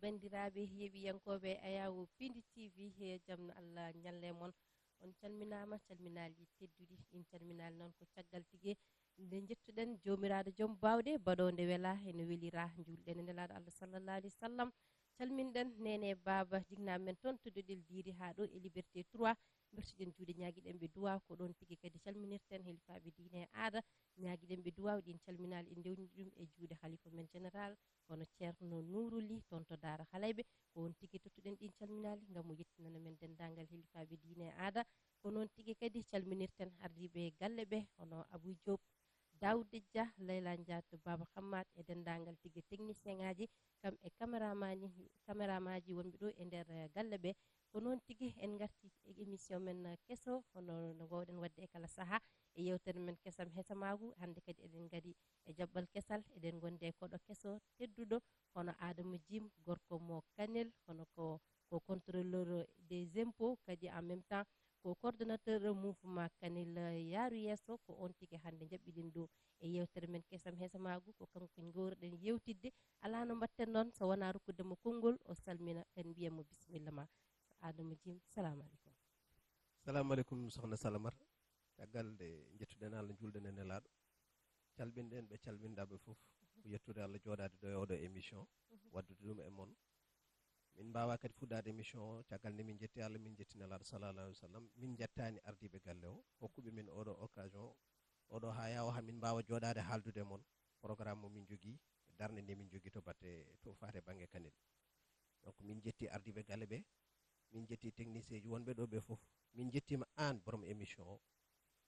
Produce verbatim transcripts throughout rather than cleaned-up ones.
Banndiraaɓe yeeɓiyankooɓe Ayaawo Piindi T V, he jam Allah ñalle mon. On calminaama, calminaali tedduɗi. Ɗin calminaali noon ko caggal tigi nde njettuɗen Joomiraaɗo Joom Baawɗe, baɗoonde wela, ene welira, njuulɗen e Nelaaɗo Allah sallallahu alaihi wasallam. Calminɗen neene baaba jinnaaɓe men toon to Doɗel Diiri haa ɗo e Liberté trois. Mbertiɗen juuɗe, ñaagiɗen ɓe duwaaw. Ko ɗoon tigi kadi calminirten helifaaɓe diine e aada, ñaagiɗen ɓe duwaaw. Ɗin calminaali en ndewni ɗum e juuɗe halifa men général, hono Ceerno Nuuru Li toon to Daara Halayɓe. Ko on tigi tottuɗen ɗin calminaali ngam o yettinana men denndaangal helifaaɓe diine e aada. Ko noon tigi kadi calminirten ardiiɓe galle ɓe, hono Abou Diop, Daouda Dia, Layla Ndiaye to Baba Hammat e denndaangal tigi technicien ŋaaji, kam e caméraman, caméramaaji wonɓe ɗo e nder, eh, galle ɓe. Ko noon tigi en ngarti e émission men, eh, keso, hono no ngoowɗen waɗde e kala sahaa e yeewtere men Kesam Hesamaagu. Hannde kadi eɗen ngari e jaɓɓal kesal, eɗen ngondi e koɗo keso tedduɗo, hono Adama Jim, gorko mo Kanel, hono ko, ko contrôleur des impôts, kadi en même temps ko coordonnateur mouvement Kanel Yaaru Yeeso. Ko on tigi hannde njaɓɓiɗen ɗo e yeewtere men Kesam Hesamaagu. Ko kanko ngowruɗen yeewtidde. Alaa no mbaɗten noon so wonaa rokkude mo konngol, o salmina, en mbiya mo bisimilla ma. Adama Jim, salamu aleykum. Salamu aleykum, sokhna Salamata. Caggal nde njettuɗen Allah, njuulɗen e Nelaaɗo, calminɗen ɓe calminɗaa ɓe fof. Ko yettude Allah jooɗaade ɗo e oɗo émission, waddude ɗum e mon. Min mbaawa kadi fuɗɗaade émission o, caggal nde min njetti Allah, min njetti Nelaaɗo sallallahu alaihi wasallam, min njettaani ardiiɓe galle o, hokkuɓe min oɗo occasion, oɗo haa yaawa haa min mbaawa jooɗaade haaldude e mon programme mo min njogii, darnde nde min njogii to batte, to faate bannge Kanel. Donc, min njetti ardiiɓe galle ɓe, min njetti technicien ji wonɓe ɗo ɓe fof, min njettiima aan borom émission o.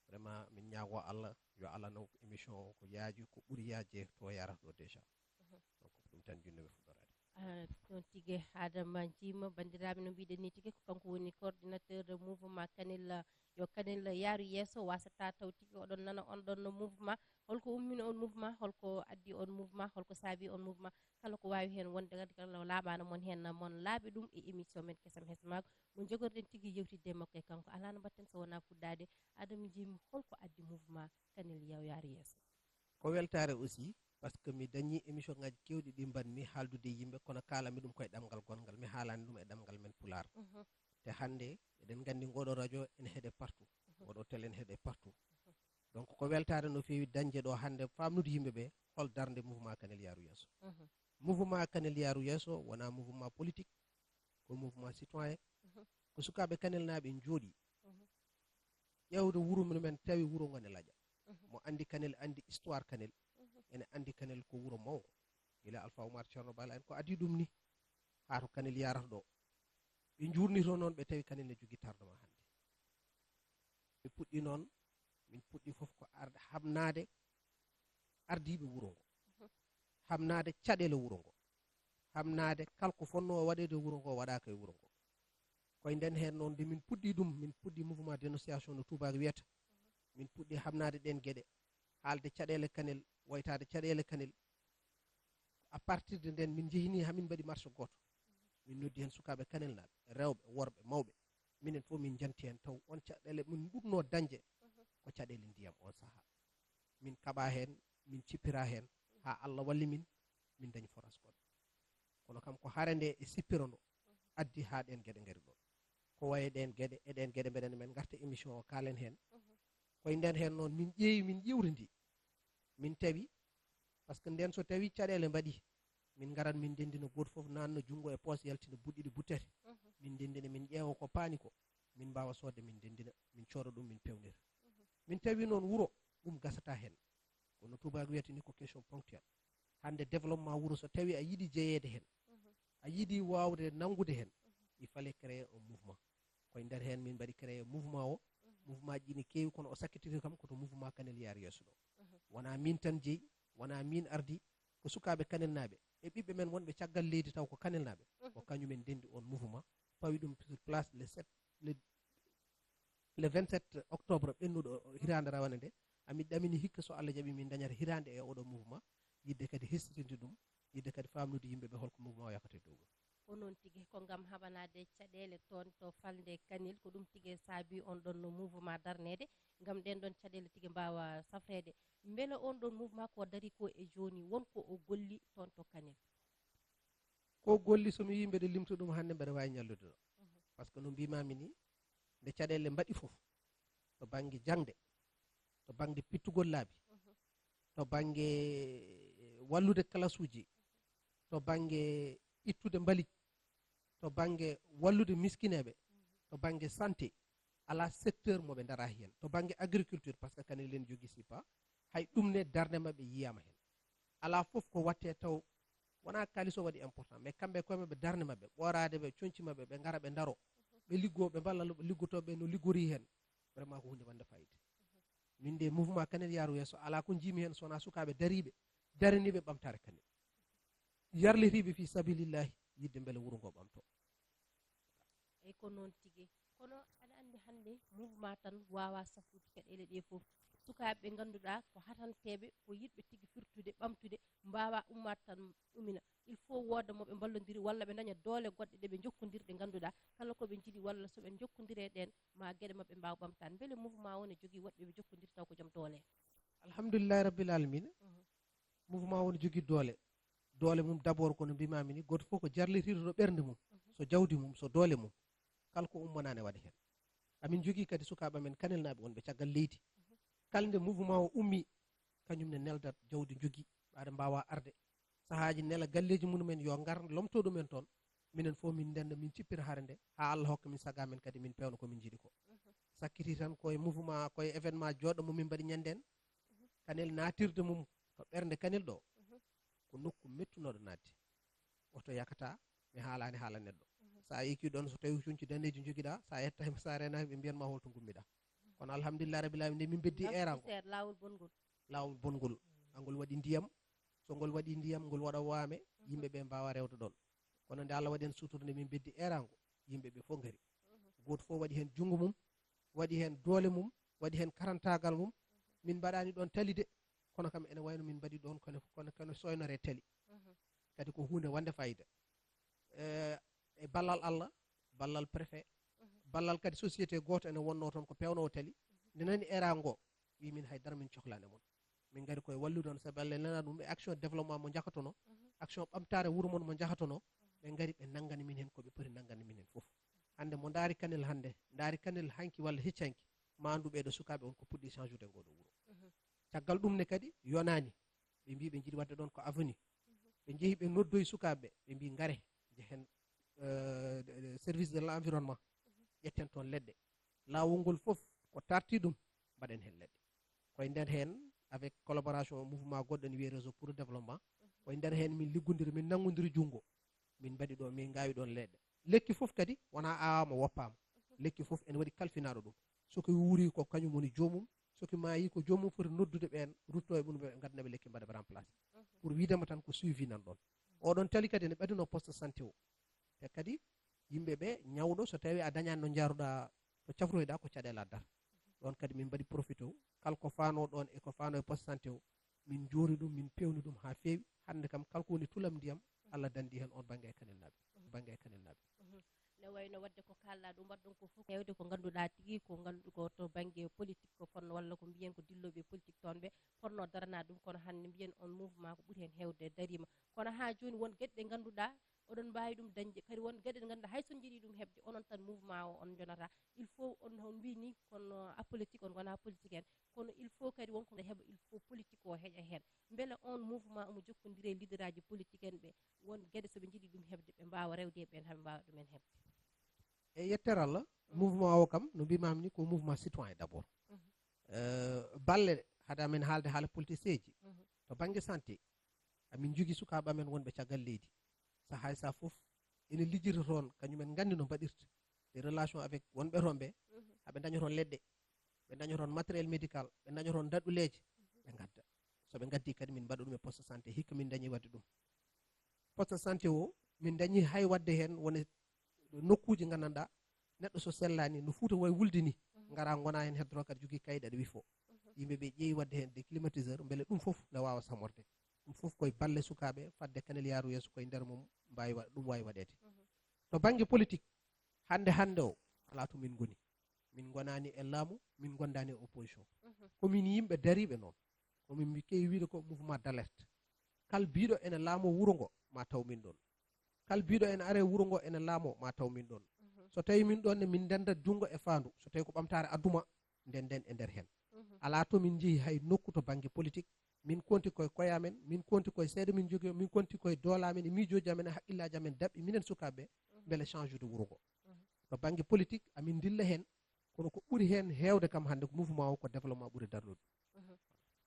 Vraiment, min ñaago Allah, yo Allah naw émission o ko yaaji, ko ɓuri yaajde to yarata ɗo déjà. Mhm. Donc, ko ɗum tan njiɗmi-mi fuɗɗoraade. Ah, ɗon tigi, Adama Jim, banndiraaɓe, no mbiɗen ni tigi, ko kanko woni coordinateur mouvement Kanel, yo Kanel yaaru yeeso. Wasata taw tigi oɗon nana on ɗon no mouvement. Holko ummini on mouvement? Holko addi on mouvement? Holko saabi on mouvement? Kala ko waawi heen wonde kadi, kala laaɓaano mon heen, mon laaɓi ɗum e émission men Kesam Hesamaagu, mo njogorɗen tigi yewtidde e makko e kanko. Alaa no mbaɗten so wonaa fuɗɗaade. Adama Jim, holko addi mouvement Kanel Yaw Yaaru Yeeso? Ko weltaare aussi, parce que mi dañii émission ŋaaji keewɗi ɗi mbaɗmi haaldude e yimɓe, kono kaalanmi ɗum ko e ɗemngal gonngal, mi haalaani ɗum e ɗemngal men Pulaar. Mhm. Te hannde, eɗen nganndi ngoɗo radio ene heɗe partout, mhm, ngoɗo télé ene heɗe partout. Mhm. Donc, ko weltaare no feewi dañde ɗo hannde, faamnude yimɓe ɓe hol darnde mouvement Kanel Yaaru Yeeso. Mhm. Mouvement Kanel Yaaru Yeeso wonaa mouvement politique, ko mouvement citoyen. Mhm. Ko sukaaɓe Kanelnaaɓe njooɗii. Mhm. Ƴeewde wuro mum en, tawi wuro ngo ne laƴa. Mhm. Mo anndi Kanel, anndi histoire Kanel. Mhm. Ene anndi Kanel ko wuro mawngo. Gila Alpha Oumar Ceerno Bala en ko adii ɗum ni, haa to Kanel yarata ɗo. Ɓe njuurnitoo noon, ɓe tawi Kanel ne jogii tardement hannde. Ɓe puɗɗii noon, min puɗɗii fof ko arde haɓnaade ardiiɓe wuro ngo, mhm, haɓnaade caɗeele wuro ngo, haɓnaade kala ko fotnoo waɗeede e wuro ngo, waɗaaka e wuro ngo. Ko e nden heen noon nde min puɗɗii ɗum, min puɗɗii mouvement dénonciation no tuubaako wiyata. Min puɗɗii haɓnaade ɗeen geɗe, haalde caɗeele Kanel, woytaade caɗeele Kanel. À partir de nden, min njehini haa min mbaɗi marche gooto. Min noddi heen sukaaɓe Kanelnaaɓe, rewɓe, worɓe, mawɓe. Minen fof min njanti heen, taw on caɗeele min mbuɗnoo dañde, mhm, ko caɗeele ndiyam on sahaa. Min kaɓaa heen, min cippira heen, haa Allah walli min, min ndañi forage goɗɗo. Kono kam ko hare nde e sippiro ndo addi haa ɗeen geɗe ngari ɗoon. Ko wayi ɗeen geɗe, e ɗeen geɗe mbeɗen men ngarta émission o kaalen heen. Mhm. Ko e nden heen noon min ƴeewi, min ƴiwrindi. Min tawi, parce que nden so tawi caɗeele mbaɗi, min ngarat min ndenndina gooto fof naatna junngo e poos yaltina buɗɗiɗi buttete. Mhm. Min ndenndina, min ƴeewa ko paani ko, min mbaawa soodde min ndenndina, min cooda ɗum min pewnira. Mhm. Min tawi noon wuro, ɗum gasata heen. Kono tubaako wiyata ni ko question ponctuelle. Hannde développement wuro so tawi a yiɗi jeyeede heen, mhm, a yiɗi waawde nanngude heen, mhm, il fallait créer un mouvement. Ko e nder heen min mbaɗi créer mouvement o. Mhm. Mouvement ji ne keewi, kono o sakkitiri kam ko to mouvement Kanel Yaaru Yeeso ɗo. Mhm. Wonaa min tan jeyi, wonaa min ardi, ko sukaaɓe Kanelnaaɓe e ɓiɓɓe men wonɓe caggal leydi taw ko Kanelnaaɓe. Mhm. Ko kañumen ndenndi on mouvement, pawi ɗum sur place le sept, le, le vingt-sept octobre ɓennuɗo hitaande rawane nde. Ami ɗamini hikka so Allah jaɓi min dañata hitaande e oɗo mouvement, yidde kadi hesɗitinde ɗum, yidde kadi faamnude yimɓe ɓe holko mouvement o yakata e dow ɗum. Ko noon tigi, ko ngam haɓanaade caɗeele toon to falnde Kanel, ko ɗum tigi saabi on ɗon no mouvement darneede, ngam ɗeen ɗon caɗeele tigi mbaawa safreede. Mbele on ɗon mouvement ko dari ko e jooni, won ko o golli toon to Kanel? O golli, so mi yii mbeɗa limta ɗum hannde, mbeɗa waawi ñallude ɗo. Par ce que no mbimami ni, nde caɗeele mbaɗi fof, to bannge jaŋde, to bannge pittugol laabi, to bannge wallude kalasuuji, to bannge ittude mbalit, to bannge wallude miskineeɓe, to bannge santé, alaa secteur mo ɓe ndaraa heen. To bannge agriculture, par ce que kanel en jogii sipa, hay ɗum ne darnde maɓɓe yiyaama heen. Alaa fof ko waɗtee taw wonaa kaalis o waɗi important, mais kamɓe koye maɓɓe darnde maɓɓe, ɓooraade ɓe, coñci maɓɓe, ɓe ngara ɓe ndaro, ɓe liggoo, ɓe mballa liggotooɓe no liggori heen. Vraiment ko huunde wonde fayida. Min de mouvement Kanel Yaaru Yeeso, alaa ko njiimi heen so wonaa sukaaɓe dariiɓe, daraniiɓe ɓamtaare kanel. Yarlitiiɓe fii sabilillahi, yiɗde mbele wuro ngo ɓamtoo. Eyi, ko noon tigi. Kono aɗa anndi hannde mouvement tan waawaa safrude caɗeele ɗee fof. Sukaaɓe ɓe ngannduɗaa ko hatanteeɓe, ko yiɗɓe tigi firtude, ɓamtude, mbaawaa ummaade tan umina. Il faut wooda mo ɓe mballondiri walla ɓe ndaña doole goɗɗe ɗe ɓe njokkondir ɗe ngannduɗaa kala ko ɓe njiɗi walla so ɓe njokkondiree ɗeen ma geɗe maɓɓe mbaaw ɓamtaade. Mbele mouvement o ne jogii woɗɓe ɓe njokkondir taw ko joom doole? Alhamdulillahi rabbil alamina. Mouvement o ne jogii doole. Doole mum d'abord ko no mbimami ni, gooto fof ko jarlitiiɗo to ɓernde mum, so jawdi mum, so doole mum. Kala ko ummanaa ne waɗa heen. Amin njogii kadi sukaaɓe amen kanelnaaɓe wonɓe caggal leydi. Kala nde mouvement o ummii, kañum ne neldat jawdi njogii, ɓaade mbaawaa arde. Sahaaji nela galleeji mum en yo ngar lomtoo ɗum en toon. Minen fof min ndennda, min cippira hare nde, haa Allah hokka min saga men kadi min peewna ko min njiɗi ko. Sakkitii tan koye mouvement, koye événement jooɗo mo min mbaɗi ñande en. Kanel naatirde mum to ɓernde kanel ɗo, ko nokku mettunooɗo naatde. Oto yakata, mi haalaani haala neɗɗo. So a eggii ɗoon, so tawii ko coñci daneeji njogiɗaa, so a yettaama, so a reenaaki, ɓe mbiyan ma holto ngummiɗaa. Kono alhamdulillahi rabbil alamina, nde min mbeddi eeraango. Laawol bonngol. Laawol bonngol. Angol waɗi ndiyam. So ngol waɗi ndiyam, ngol waɗa waame, yimɓe ɓe mbaawa rewde ɗoon. Kono nde Allah waɗi en suutorde, nde min mbeddi eeraango, yimɓe ɓe fof ngari. Gooto fof waɗi heen junngo mum, waɗi heen doole mum, waɗi heen karantaagal mum. Min mbaɗaani ɗoon tali de, kono kam ene wayno min mbaɗi ɗoon kono, kono, kono soynore tali. Kadi ko huunde wonde fayida. Eh, e ballal Allah, ballal préfet, ballal kadi société gooto ene wonnoo toon ko peewnoowo tali. Nde nani eeraango ngo, wi min hay dara min cohlaani e mon. Min ngari koye wallude on, sabi Allah nana ɗum e action développement mo njahatono, action ɓamtaare wuro mon mo njahatono, ɓe ngari ɓe nanngani min heen ko ɓe poti nanngande min heen fof. Hannde mo ndaari kanel hannde, ndaari kanel hanki walla hecci hanki, ma anndu ɓeeɗo sukaaɓe on ko puɗɗi change ude ngoo ɗoo wuro. Caggal ɗum ne kadi yonaani, ɓe mbii ɓe njiɗi waɗde ɗoon ko avenue. Ɓe njehi ɓe noddoyi sukaaɓe ɓe, ɓe mbii ngare, njehen, eh, de- de- service de l'environnement, ƴetten toon leɗɗe. Laawol ngol fof ko tarti ɗum, mbaɗen heen leɗɗe. Koye nder heen, avec collaboration mouvement goɗɗo ne wiyee Réseau pour le Développement, koye nder heen min liggondiri, min nanngodiri junngo, min mbaɗi ɗo, min ngaawi ɗoon leɗɗe. Lekki fof kadi wonaa aawaama, woppaama. Lekki fof ene waɗi kalfinaaɗo ɗum. So ko wuuri ko kañum woni joomum, so ko maayi ko joomum foti noddude ɓeen, rutto e mum, ɓe ngaddanaa ɓe lekki, mbaɗa ɓe remplacé. Pour wiidema tan ko suivi nan ɗoon. Oɗon tali kadi ene ɓadinoo poste santé o. Te kadi yimɓe ɓe, ñawɗo, so tawii a dañaani no njaaruɗaa to cafroyɗaa, ko caɗeele addata. Ɗoon kadi min mbaɗi profité o, kala ko faanoo ɗoon e ko faanoo e poste santé o, min njoori ɗum, min peewni ɗum haa feewi. Hannde kam kala ko woni tulam ndiyam, Allah danndi heen oon bannge e kanelnaaɓe, bannge e kanelnaaɓe. Ne wayno waɗde ko kaalɗaa ɗum, waɗɗon ko fof heewde ko ngannduɗaa tigi ko nganndu ko to bannge politique ko fotnoo, walla ko mbiyen ko dillooɓe politique toon ɓe fotnoo daranaa ɗum, kono hannde mbiyen on mouvement ko ɓuri heen heewde dariima. Kono haa jooni won geɗe ɗe ngannduɗaa oɗon mbaawi ɗum dañde, kadi won geɗe ɗe ngannduɗaa hay so on njiɗii ɗum heɓde, onon tan mouvement o on njonata. Il faut on, on mbii ni kono apolitique, on ngonaa politique en, kono il faut kadi won ko nde heɓa, il faut politique o heƴa heen. Mbele on mouvement omo jokkondiri e leaderaaji politique en ɓe, won geɗe so ɓe njiɗii ɗum heɓde ɓe mbaawa rewde e ɓeen haa ɓe mbaawa ɗum en heɓde? E yettere Allah, mouvement o kam no mbimami ni ko mouvement citoyen d'abord. Euh, balle hade amen haalde haala politicien ji, to bannge santé, amin njogii sukaaɓe amen wonɓe caggal leydi. Sahaa e sahaa fof ene lijjita toon, kañum en nganndi no mbaɗirta e relation avec wonɓe toon ɓe, haɓe ndaña toon leɗɗe, ɓe ndaña toon matériel médical, ɓe ndaña toon daɗɗuleeje, ɓe ngadda. So ɓe ngaddii kadi min mbaɗa ɗum e poste santé, hikka min ndañi waɗde ɗum. Poste santé o, min ndañi hay waɗde heen wone nokkuuji nganndanɗaa neɗɗo so sellaani no Fuuta wayi wulde ni, ngara ngona heen heddoro kadi jogii kayit aɗa wifo. Yimɓe ɓe ƴeewi waɗde heen des climatiseur, mbele ɗum fof ne waawa samorde. Ɗum fof koye balle sukaaɓe, fadde kanel yaaru yeeso koye nder mum mbaawi wa- ɗum waawi waɗeede. To bannge politique, hannde hannde o, alaa to min ngoni. Min ngonaani e laamu, min ngondaani e opposition. Ko min yimɓe dariiɓe noon. Ko min mbi keewi wiide ko mouvement d'alerte. Kala biiɗo ene laamo wuro ngo, ma taw min ɗoon. Kala biiɗo ene are wuro ngo ene laamo, ma taw min ɗon. So tawi min ɗon ne, min ndenda junngo e faandu. So tawi ko ɓamtaare adduma, nden nden e nder heen. Alaa to min njehi hay nokku to bannge politique. Min konti koye koye amen, min konti koye seeɗa min njogii, min konti koye doole amen e miijooji amen e haqqillaaji amen daɓɓi minen sukaaɓe ɓe, mbele change de wuro ngo. To bannge politique, amin ndilla heen, kono ko ɓuri heen heewde kam hannde ko mouvement o ko développement ɓuri darnude.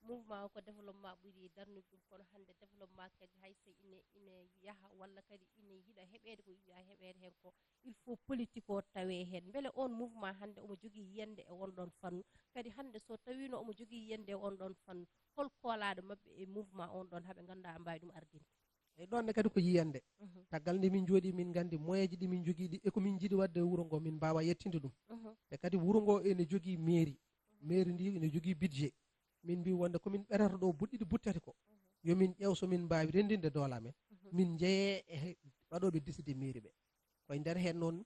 Mouvement o ko développement ɓuri darnude ɗum, kono hannde développement kadi hay so ine ine yaha walla kadi ine yiɗa heɓeede ko yiɗa heɓeede heen ko, il faut politique o tawe heen. Mbele on mouvement hannde omo jogii yiyannde e on ɗon fannu? Kadi hannde so tawiino omo jogii yiyannde e on ɗon fannu, hol koolaaɗo maɓɓe e mouvement on ɗon haɓe ngannduɗaa a mbaawi ɗum ardinde? Eyi, ɗon ne kadi ko yiyannde. Taggal nde min njooɗii, min nganndi moyeeji ɗi min njogii ɗi e ko min njiɗi waɗde e wuro ngo, min mbaawa yettinde ɗum. Te kadi wuro ngo ene jogii mairie. Mairie ndi ene jogii budget. Min mbi wonde ko min ɓerata ɗo buɗɗiɗi buttete ko, yo min ƴeew so min mbaawi renndinde doole amen. Min njeyee e waɗooɓe décidé mairie ɓe. Koye nder heen noon,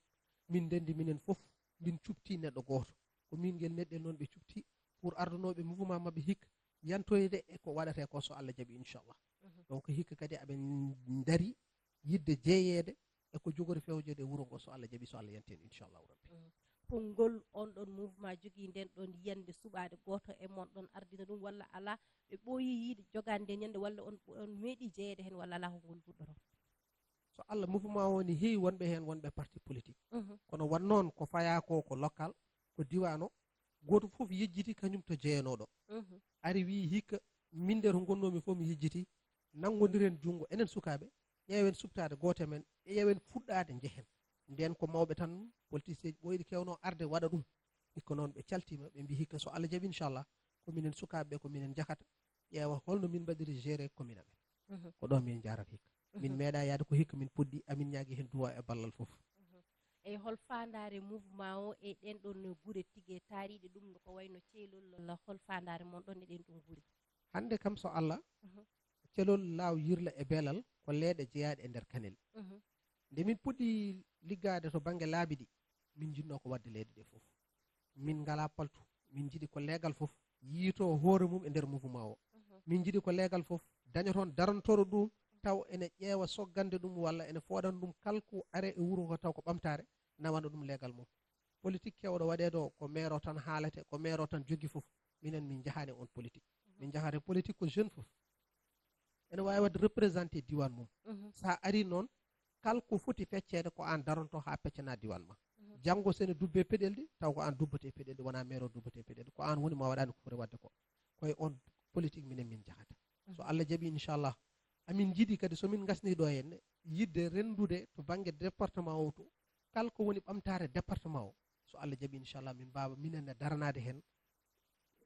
min ndenndi minen fof, min cuɓtii neɗɗo gooto. Ko min ngel neɗɗel noon ɓe cuɓtii pour ardunooɓe mouvement maɓɓe hikka yantoyde e ko waɗatee ko, so Allah jaɓi, inchallah. Donc hikka kadi aɓe ndarii yiɗde jeyeede e ko jogori fewjeede e wuro ngo, so Allah jaɓi, so Allah yanti en, inchallahu rabbi. Konngol on ɗon mouvement jogii nden ɗon yiyannde suɓaade gooto e mon ɗon ardina ɗum walla alaa? Ɓe ɓooyii yiide jogaade nden yiyannde walla on on meeɗii jeyeede heen walla alaa? Ko ngol fuɗɗoroo? So Allah, mouvement o ne heewi wonɓe heen wonɓe parti politique. Kono won noon ko fayaa ko ko local, ko diiwaan o, gooto fof yejjiti kañum to jeyanooɗo. Ari wii hikka min nde to ngonnoomi fof mi yejjiti, nanngondiren junngo enen sukaaɓe, ƴeewen suɓtaade gooto e men, ƴeewen fuɗɗaade njehen. Ndeen ko mawɓe tan, politicien ji ɓooyɗi keewno arde waɗa ɗum. Hikka noon ɓe caltiima, ɓe mbii hikka so Allah jaɓi inchallah, ko minen sukaaɓe ɓe, ko minen njahata, ƴeewa holno min mbaɗiri gérer commune amen. Ko ɗo min njahrata hikka. Min meeɗa yahde ko hikka min puɗɗii, amin ñaagi heen duwaa e ballal fof. Eyi, hol faandaare mouvement o e ɗeen ɗoon gure tigi taariiɗe ɗum, no ko wayno Ceelol, hol faandaare mon ɗoon e ɗeen ɗoon gure? Hannde kam so Allah, Ceelol, Laaw, Yirla e Beelal ko leeɗe jeyaaɗe e nder Kanel. Nde min puɗɗii liggaade to bannge laabi ɗi, min njiɗnoo ko waɗde leyɗe ɗe fof. Min ngalaa paltu, min njiɗi ko leegal fof yiitoo hoore mum e nder mouvement o. Min njiɗi ko leegal fof daña toon darantoro ɗum, taw ene ƴeewa soggande ɗum walla ene fooɗana ɗum kala ko are e wuro ngo taw ko ɓamtaare, nawana ɗum leegal mum. Politique keewɗo waɗeede o ko maire o tan haalate, ko maire o tan jogii fof. Minen min njahaani on politique. Min njahata politique ko jeune fof ene waawi waɗde représenté diiwaan mum. So a arii noon, kala ko foti fecceede ko aan daranto haa peccana diiwaan ma. Janngo so ene dubbee peɗelɗi, taw ko aan dubbatee peɗelɗi, wonaa maire o dubbatee peɗelɗi, ko aan woni mo a waɗaani ko foti waɗde ko. Ko e on politique minen min njahata. So Allah jaɓii, inchallah, amin njiɗi kadi so min ngasnii ɗo henne, yiɗde renndude to bannge département o to, kala ko woni ɓamtaare département o, so Allah jaɓii, inchallah, min mbaawa minen ne daranaade heen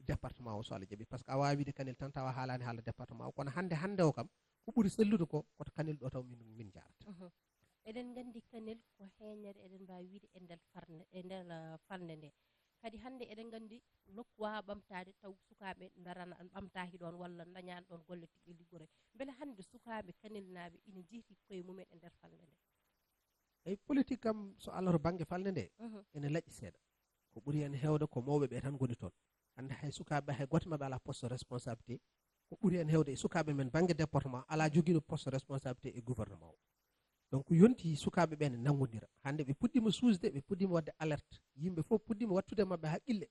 département o, so Allah jaɓii. Par ce que a waawaa wiide Kanel tan tawa a haalaani haala département o, kono hannde hannde o kam, ko ɓuri sellude ko, ko to Kanel ɗo taw min, min njahrata. Eɗen nganndi Kanel ko heeñere, eɗen mbaawi wiide, e nder farnde, e nder, ah, falnde nde. Kadi hannde eɗen nganndi nokku waawaa ɓamtaade taw sukaaɓe ndarana, ɓamtaaki ɗoon walla ndañaani ɗoon golle tigi liggoree. Mbele hannde sukaaɓe Kanelnaaɓe ina njehti koye mumen e nder falnde nde? Eyi, politique kam, so Allah, to bannge falnde nde, ene laƴi seeɗa. Ko ɓuri heen heewde ko mawɓe ɓe tan ngoni toon. Hannde hay sukaaɓe, hay gooto maɓɓe alaa poste responsabilité. Ko ɓuri heen heewde e sukaaɓe men bannge département alaa jogiiɗo poste responsabilité e gouvernement o. Donc yonti sukaaɓe ɓe ne nanngondira. Hannde ɓe puɗɗiima suusde, ɓe puɗɗiima waɗde alerte. Yimɓe fof puɗɗiima waɗtude e maɓɓe haqqille.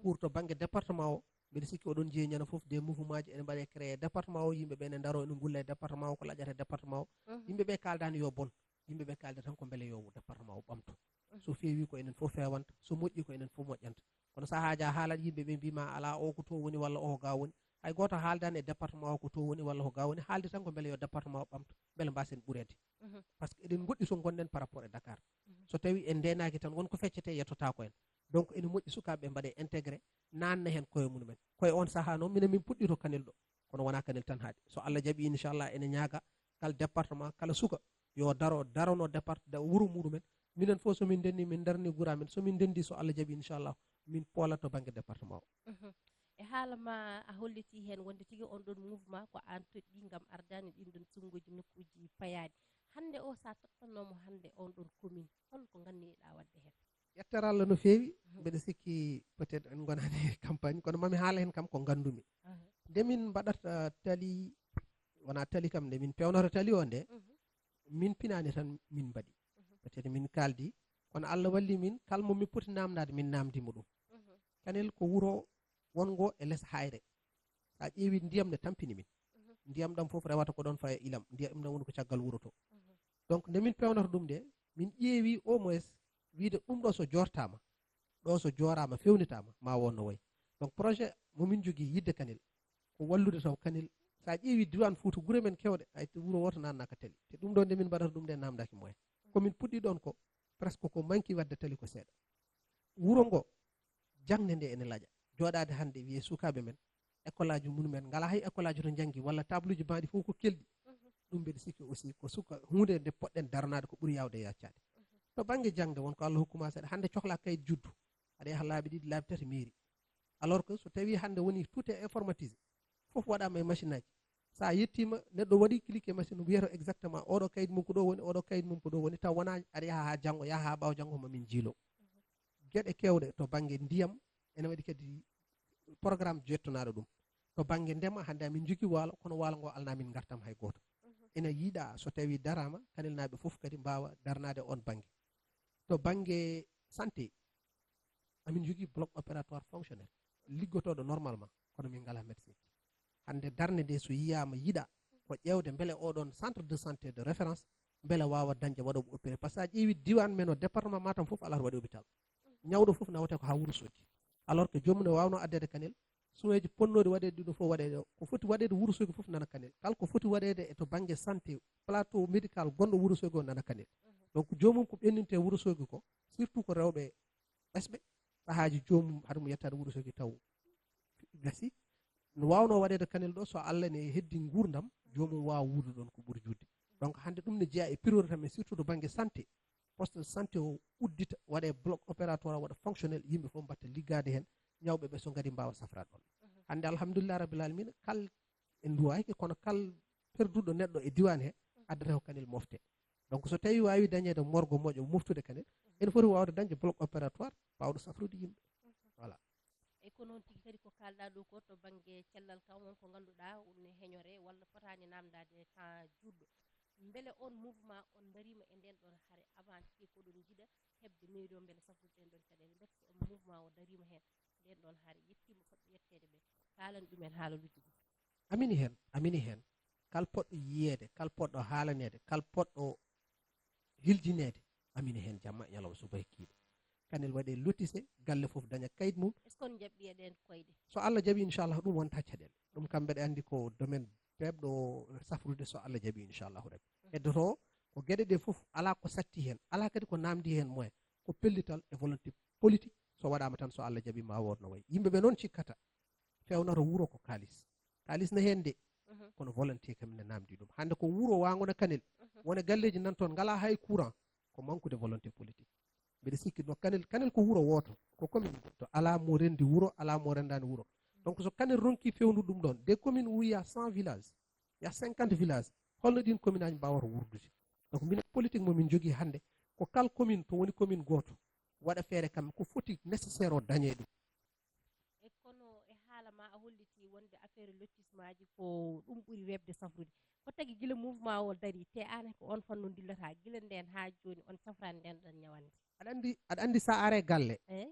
Pour to bannge département o, mbeɗa sikki oɗon njeyi ñande fof des mouvement ji ene mbaɗe créé département o, yimɓe ɓe ne ndaro ene ngulla e département o, ko laƴata e département o. Yimɓe ɓe kaaldaani yo bon. Yimɓe ɓe kaalda tan ko mbele yo département o ɓamto. So feewi ko enen fof feewanta, so moƴƴi ko enen fof moƴƴanta. Kono sahaaji a haalat yimɓe ɓe mbiima alaa o ko to woni walla o ko ga woni. Hay gooto haaldaani e département o ko to woni walla ko ga woni, haalde tan ko mbele yo département o ɓamto, mbele mbaasen ɓureede. Par ce que eɗen ngoɗɗi to ngonɗen par rapport e Dakar. So tawi en ndeenaaki tan won ko feccete yettotaako en. Donc ene moƴƴi sukaaɓe ɓe mbaɗe intégré, naanna heen koye mum en. Koye on sahaa noon minen min puɗɗii to Kanel ɗo. Kono wonaa Kanel tan haaɗi. So Allah jaɓii, inchallah, ene ñaaga kala département, kala suka yo daro, darano départ-, da-, wuro muɗumen. Minen fof so min ndenni, min darni gura men. So min ndenndi, so Allah jaɓii, inchallah, min poolat to bannge département o. E haala ma a hollitii heen wonde tigi on ɗon mouvement ko aan toɗɗii ngam ardaade ɗin ɗon sunnguuji nokkuuji payaaɗi. Hannde o, so a tottannooma hannde on ɗon commune, hol ko nganniɗaa waɗde heen? Ƴettere Allah no feewi, mbeɗa sikki peut-être en ngonaani e campagne, kono mami haala heen kam ko nganndumi. Nde min mbaɗata tali, wonaa tali kam, nde min pewnata tali o nde, min pinaani tan min mbaɗi. Peut-être min kaaldi, kono Allah walli min, kala mo min poti naamndaade, min naamndi mo ɗum. Kanel ko wuro wonngo e les hayre. So a ƴeewi ndiyam ne tampini min. Ndiyam ɗam fof rewata ko ɗon faya ilam. Ndiyam ɗam woni ko caggal wuro to. Donc nde min pewnata ɗum nde, min ƴeewi au moins wiide ɗum ɗo so jortaama, ɗo so jooraama, fewnitaama, ma won no wayi. Donc projet mo min njogii yidde Kanel, ko wallude taw Kanel. So a ƴeewi diwan Fuuta, gure men kewɗe, hay wuro wooto naatnaaka tali. Te ɗum ɗo nde min mbaɗata ɗum nde naamndaaki moyen. Ko min puɗɗi ɗon ko presque ko manki wadde tali ko seeɗa. Wuro ngo, jaŋde nde ene laƴa. Jooɗaade hannde wiye sukaaɓe men, école aji mum men ngalaa hay école aji to njanngi, walla table uji maaɗi fof ko kelɗi. Ɗum mbeɗa sikki aussi ko suka huunde nde poɗɗen daranaade ko ɓuri yaawde e yaccaade. To bannge jaŋde won ko Allah hokkuma seeɗa, hannde cohlaa kayit juddu, aɗa yaha laabi ɗiɗi, laabi tati mairie. Alors que so tawi hannde woni tout est informatisé, fof waɗaama e machine aji. So a yettiima, neɗɗo waɗi cliquer machine, wiyata exactement oɗo kayit mum ko ɗo woni, oɗo kayit mum ko ɗo woni, taw wonaa aɗa yaha haa janngo, yaha haa ɓaawo janngo ma min njiilo. Geɗe keewɗe to bannge ndiyam, ene waɗi kadi programme jettonaaɗo ɗum. To bannge ndema, hannde amin njogii waalo, kono waalo ngo alnaa min ngartam hay gooto. Ene yiɗaa so tawi daraama, Kanelnaaɓe fof kadi mbaawa darnaade on bannge. To bannge santé, amin njogii bloc opératoire fonctionnel, liggotooɗo normalement, kono min ngalaa médecin. Hannde darnde nde so yiyaama yiɗa ko ƴeewde mbele oɗon centre de santé de référence, mbele waawa dañde waɗooɓe opéré. Par ce que a ƴeewi diwan men o, département Matam fof alaa to waɗi hôpital. Ñawɗo fof nawete ko haa Wuro Soogi. Alors que joomum ne waawno addeede Kanel, soins ji ponnooɗi waɗeede ɗum ɗo fof waɗeede, ko foti waɗeede Wuro Soogi fof nana Kanel. Kala ko foti waɗeede e to bannge santé, plateau médical gonɗo Wuro Soogi o nana Kanel. Donc joomum ko ɓenninte Wuro Soogi ko, surtout ko rewɓe ɓesɓe, sahaaji joomum haɗa mo yettaade Wuro Soogi taw gasi. No waawnoo waɗeede Kanel ɗo, so Allah ne heddi nguurndam, joomum waawa wuurdude ɗon ko ɓuri juutde. Donc hannde ɗum ne jeyaa e priorité men, surtout to bannge santé. Poste de santé o uddita, waɗee bloc opératoire, waɗa fonctionnel, yimɓe fof mbatta liggaade heen, ñawɓe ɓe so ngari mbaawa safraade ɗon. Hannde alhamdulillah rabbil alamina, kal en nduwaaki, kono kal perduɗo neɗɗo e diwan he, addata ko Kanel mofte. Donc so tawi waawi dañeede morgo moƴƴo moftude Kanel, ene foti waawde dañde bloc opératoire baawɗo safrude yimɓe. Voilà. E ko noon tigi kadi ko kaalɗaa ɗo ko to bannge cellal kam, won ko ngannduɗaa ne heñoree walla fotaani naamndaade temps juutɗo. Mbele on mouvement on ndariima e ndeen ɗoon hare avant que koɗon njiɗa heɓde mairie o mbele safrude ɗeen ɗoon caɗeele? Mbele on mouvement o dariima heen ndeen ɗoon hare, yettiima fotɓe yetteede ɓe, kaalan ɗumen haalaaji ɗi? Amini heen, amini heen. Kal poɗɗo yiyeede, kal poɗɗo haalaneede, kal poɗɗo hiljineede, amini heen jamma e ñalawma subaka e kiiɗe. Kanel waɗee lotise, galle fof daña kayit mum. Est ce que on jaɓɓi e ɗeen koyɗe? So Allah jaɓi, inchallah, ɗum wonta caɗeele. Ɗum kam mbeɗa anndi ko domaine beeɓɗo safrude, so Allah jaɓi, inchallahu rabbi. Heddoto ko geɗe ɗe fof, alaa ko satti heen, alaa kadi ko naamndi heen moyen, ko pellital e volonté politique. So waɗaama tan, so Allah jaɓi, ma wood no wayi. Yimɓe ɓe noon cikkata fewnata wuro ko kaalis. Kaalis ne heen de, kono volonté kam ne naamndi ɗum. Hannde ko wuro waango na Kanel, wona galleeji nan toon ngalaa hay courant, ko manque de volonté politique. Mbeɗa sikki no Kanel, Kanel ko wuro wooto, ko commune to alaa mo renndi wuro, alaa mo renndaani wuro. Donc so Kanel ronki fewnude ɗum ɗoon, des communes où il y a cent villages, il y a cinquante villages, holno ɗiin commune aji mbaawata wuurdude? Donc minen politique mo min njogii hannde ko kala commune to woni commune gooto waɗa feere kam ko foti nécessaire o dañee ɗum. E kono e haala ma a hollitii wonde affaire lottismaaji ko ɗum ɓuri weeɓde safrude. Ko tagi gila mouvement o darii, te aan ko oon fannu ndillata, gila ndeen haa jooni on safraani ndeen ɗoon ñawannde? Aɗa anndi, aɗa anndi so a aree galle, eh?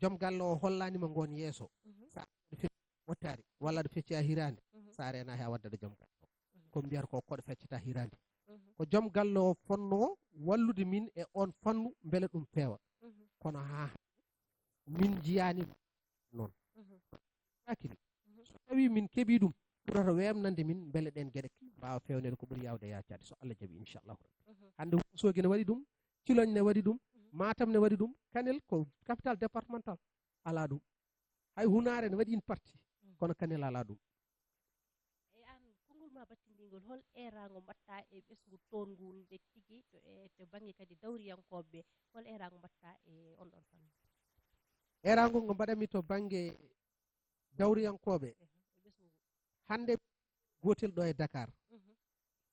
Joom galle o hollaani ma ngoon yeeso. Mhm. So a aree wottaari, walla aɗa fecci a hiraande, mhm, so a reenaaki a waddat e joom galle o. Mhm. Ko mbiyata ko koɗo feccata hiraande. Mhm. Ko joom galle o fonnoo wallude min e oon fannu mbele ɗum feewa. Mhm. Kono haa min njiyaani noon. Mhm. Hakili. Mhm. So tawii min keɓii ɗum, ɓurata weeɓnande min mbele ɗeen geɗe mbaawa feewneede ko ɓuri yaawde e yaacaade, so Allah jaɓi, inchallahu rabbi. Mhm. Hannde Wuro Soogi ne waɗi ɗum, Ciloñ ne waɗi ɗum, mhm, Matam ne waɗi ɗum, Kanel ko capital départemental, alaa ɗum. Hay Hunaare ne waɗi une partie, mhm, kono Kanel alaa ɗum. E aan, konngol ma battindiingol, hol eeraango mbaɗtaa e ɓesngu toon ngu nde tigi to, e, to bannge kadi dawriyankooɓe ɓe? Hol eeraango mbaɗtaa e on ɗoon fannu? Eeraango ngo mbaɗatmi to bannge dawriyankooɓe, ehe, e ɓesngu ngu, hannde gootel ɗo e Dakar. Mhm.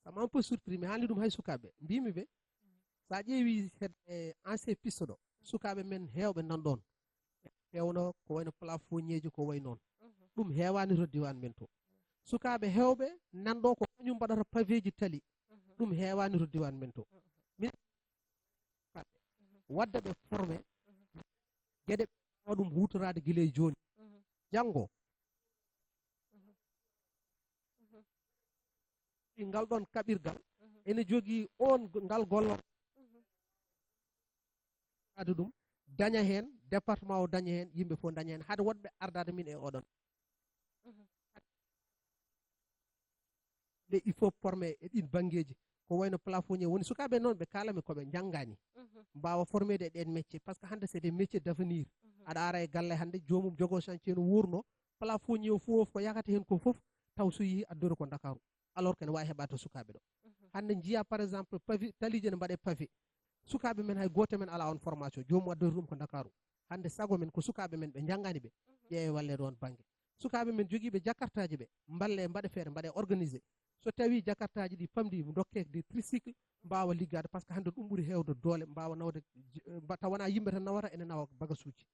Ça m'a un peu surpris, mi haalni ɗum hay sukaaɓe. Mbiymi ɓe, mhm, so a ƴeewi hedde ancien piste ɗo, mhm, sukaaɓe men heewɓe nan ɗoon. Feewno ko wayno plafonnier ji, ko wayi noon. Mhm. Ɗum heewaani to diiwaan men to. Sukaaɓe heewɓe nan ɗo ko kañum mbaɗata paveeji tali. Mhm. Ɗum heewaani to diiwaan men to. Min wadda ɓe formé geɗe ɓe waawa ɗum huutoraade gila e jooni. Janngo, ngal ɗoon kaɓirgal ene jogii on, ngal gollal ade ɗum, daña heen, département o daña heen, yimɓe fof daña heen, hade woɗɓe ardaade min e oɗon. Nde il faut former e ɗin banngeeji, ko wayno plafonnier woni sukaaɓe noon ɓe kaalami ko ɓe njanngaani, mbaawa formeede e ɗeen métier, parce que hannde c'est des métiers d'avenir. Aɗa ara e galle hannde, joomum jogoo chantier no wuurno, plafonnier o fof ko yahata heen ko fof, taw so yii addoyta ko Ndakaaru. Alors que ne waawi heɓaade to sukaaɓe ɗo. Hannde njiyaa par exemple pavé, taliije ne mbaɗe pavé. Sukaaɓe men hay gooto men alaa on formation. Joomum addoyta ɗum ko Ndakaaru. Hannde sago men ko sukaaɓe men ɓe njanngaani ɓe. Ƴeewe walleede on bannge. Sukaaɓe men jogiiɓe jakartaaji ɓe, mballe mbaɗe feere, mbaɗe organisé. So tawii jakartaaji ɗi pamɗi ndokkee des tricycle, mbaawa liggaade, parce que hannde ɗum ɓuri heewde doole, mbaawa nawde, j-, mba-, taw wonaa yimɓe tan nawata, ene nawa bagasuuji.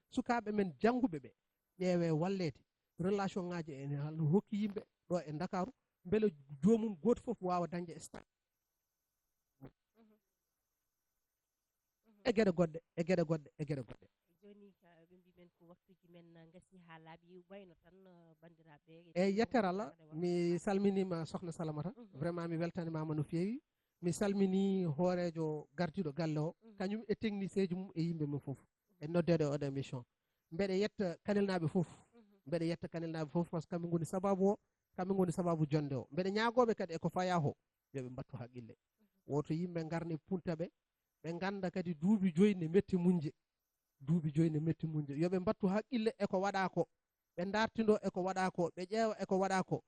Sukaaɓe men jannguɓe ɓe, ƴeewe walleede. Relation ŋaaji ene hal-, hokki yimɓe ɗo e Ndakaaru, mbele joomum gooto fof waawa dañde stage. E geɗe goɗɗe, e geɗe goɗɗe, e geɗe goɗɗe. Jooni ka ɓe mbi men ko waktuuji men, uh, ngasi haa laaɓi, wayno tan, uh, banndiraaɓe. E yettere Allah, mi salminiima Sokhna Salamata. Vraiment, mi weltanimaama no feewi. Mi salminii hooreejo gardiiɗo galle o, kañum e technicien ji mum e yimɓe mum fof. E noddeede e oɗo émission. Mbeɗe yetta Kanelnaaɓe fof. Mbeɗe yetta Kanelnaaɓe fof, parce que kamɓe ngoni sabaabu o, kamɓe ngoni sabaabu jonnde o. Mbeɗe ñaagooɓe kadi e ko fayaa ko, yo ɓe mbattu haqqille. Woto yimɓe ngarne punta ɓe, ɓe ngannda kadi duuɓi joyi ne metti muñde. Duuɓi joyi ne metti muñde. Yo ɓe mbattu haqqille e ko waɗaa ko. Ɓe ndartindoo e ko waɗaa ko. Ɓe ƴeewa e ko waɗaa ko.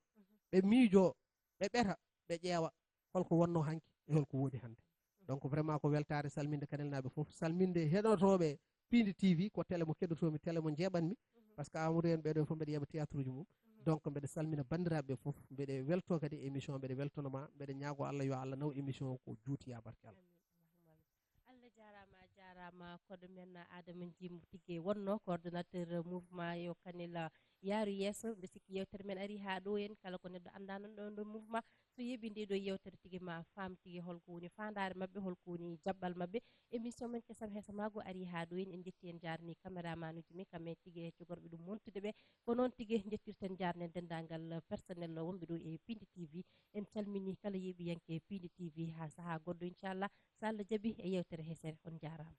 Ɓe miijoo, ɓe ɓeta, ɓe ƴeewa holko wonnoo hanki e holko woodi hannde. Donc vraiment ko weltaare salminde Kanelnaaɓe fof, salminde heɗotooɓe Piindi T V, ko télé mo keɗotoomi, télé mo njeeɓanmi, parce que Amadou en ɓeɗo fof mbeɗa yeeɓa théâtre uji mum. Donc mbeɗa salmina banndiraaɓe fof, mbeɗa weltoo kadi émission, mbeɗa weltonoma, mbeɗa ñaagoo Allah yo Allah naw émission o ko juuti ya barke Allah. Amin. Allahumma amin. Allah jaaraama, a jaaraama koɗo men Adama Jim Tigué wonno coordonnateur mouvement Yo Kanel Yaaru Yeeso. Mbe sikki yewtere men ari haa ɗo en, kala ko neɗɗo annda noon ɗo, ɗo mouvement, so yeeɓi nde ɗo yewtere tigi ma faam tigi holko woni faandaare maɓɓe, holko woni jaɓɓal maɓɓe. Émission men Kesam Hesamaagu ari haa ɗo en, en njetti en njaarni caméraman uji men, kamɓe tigi e heccogorɓe ɗum montude ɓe. Ko noon tigi njettirten njaarnen denndaangal personnel wonɓe ɗo e Piindi T V. En calmini kala yeeɓiyanke Piindi T V haa sahaa goɗɗo inchallah, so Allah jaɓi e yewtere hesere. On njaaraama.